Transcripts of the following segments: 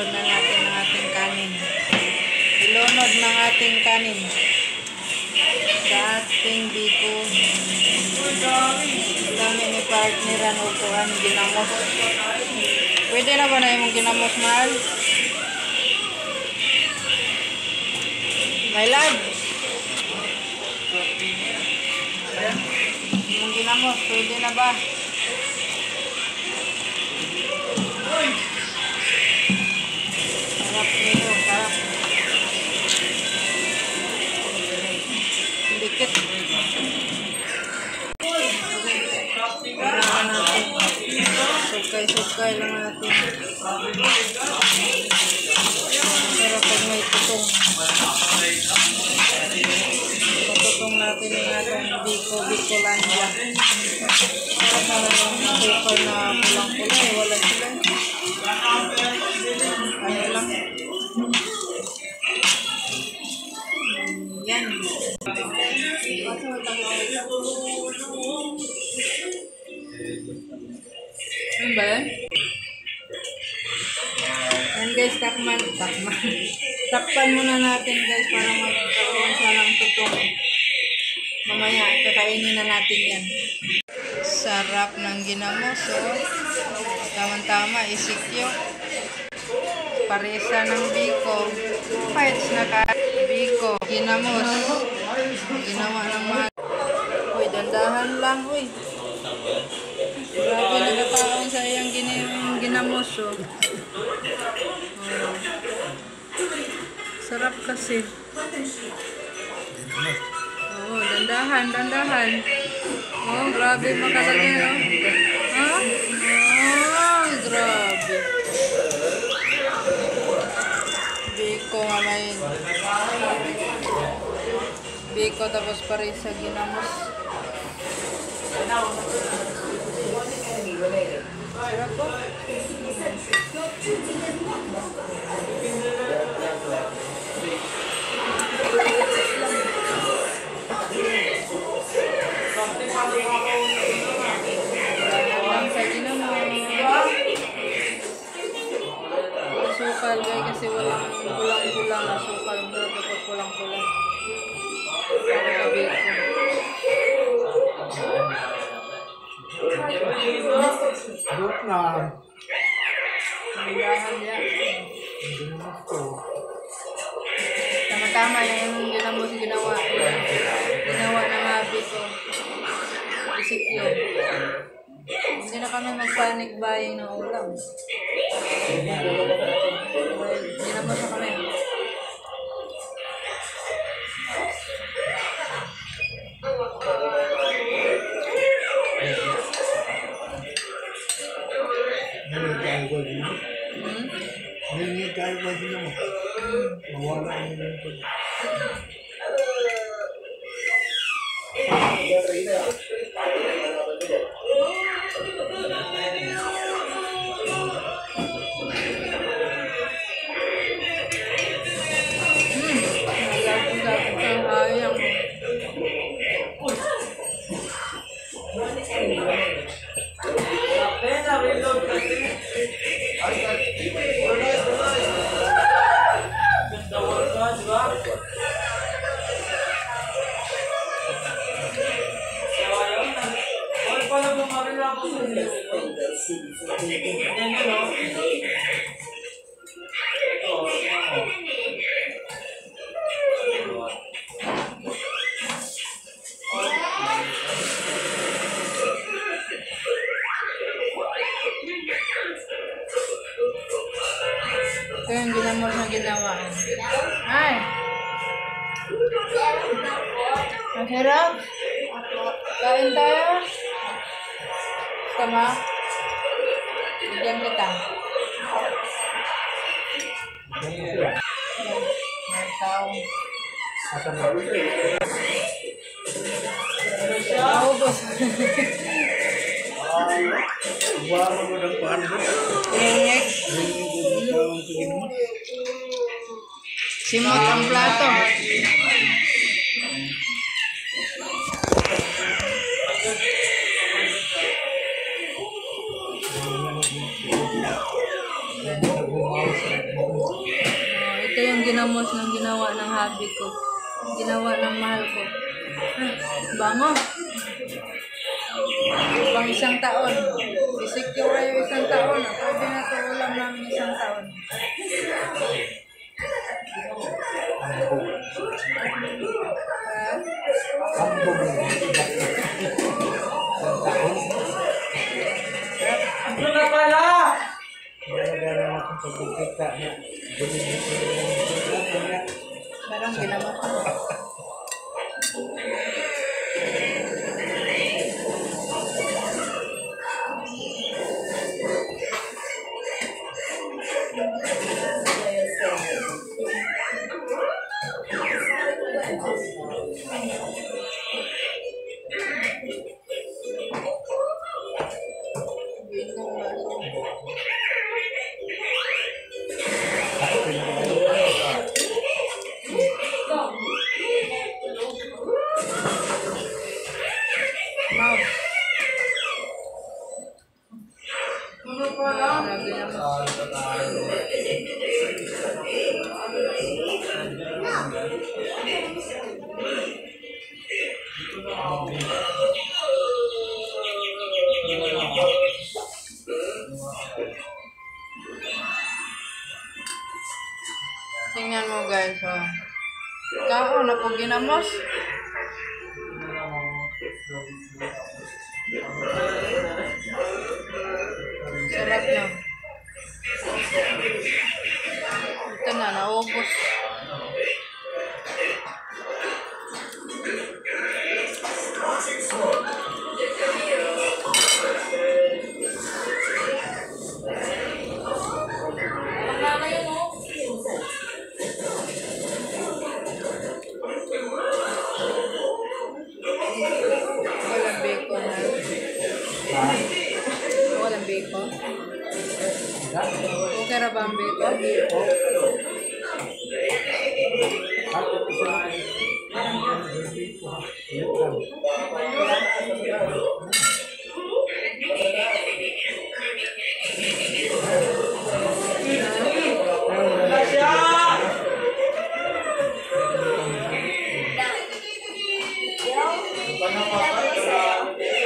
Na natin ang ating kanin. Ilunod ng ating kanin sa ating biko. Dami ni partneran upuan ginamos. Pwede na ba na yung ginamos, mahal? My love. Yung ginamos, pwede na ba? Sarap nito, sarap. Dikit. Kailangan natin. Sukay-sukay lang natin. Sarap pag may tutong. Patutong natin yung atong biko, Bikolandia. Sarap na lang yung asukal na pulang-pula eh. Wala sila. Ano lang. Yan. Ano ba yan? Yan guys, takman. Takman. Takpan muna natin guys para magkaroon siya ng tutong. Mamaya, kakainin na natin yan. Sarap ng ginamos, oh. Tama-tama, isikyo. Paresa ng biko. Fights na ka. Biko. Ginamos. Ginawa ng mga. Uy, dandahan lang, uy. Grabe, nagkataon sa iyang ginamos, oh. Oh. Sarap kasi. Oh, dandahan, dandahan. Oh, grabe makalagay, oh. Ha? Oh, grabe. Biko nga may biko tapos paresa ginamos. Sarap po. Lang sa ginamos. Asukal guys kasi walang pulang-pulang asukal. Dapat pulang-pulang. Para biko. Na. Tama-tama yung ginamos ginawa. Ginawa ng habi ko. Isikyo. Hindi na kami mag-panic buying ng ulam. Ginamos na kami. Mawala ang lingkod. Ito yung ginamos na ginawa. Ay! Ang hirap! Kain tayo! Tama? Bigyan kita. May tao. Naubos. Ringig. Simot ang plato. ginamos ng ginawa ng hubby ko. Ginawa ng mahal ko. Bango. Pang isang taon. I-secure kayo isang taon. Pwede na ito ulam namin isang taon. Ambog. Ha? Ambog. Isang taon. Ano na pala? Wala na akong pagkikita na. Parang ginamos. Mouth. Ano pala? Ginamos. Tingnan mo, guys, oh. Kaon na po ginamos. Sarap na. Ito na, naubos. Walang bacon na. Walang bacon. Okay ra ba ang bacon? Siya!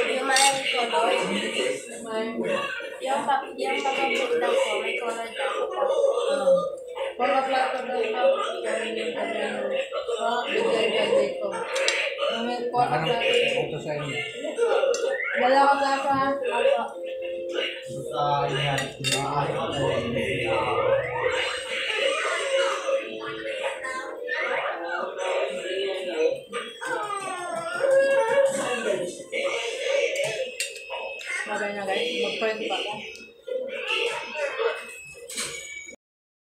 Yung may color. May, Yung papapunta ko, may color dapat ako. oh. Para plato daw pa. Bigay kay Jacob. May kuha ka plato. Ito sa inyo. Wala ka plato ha? Opo. Sa inyo. Bagay na, guys. Mag-print pa ako.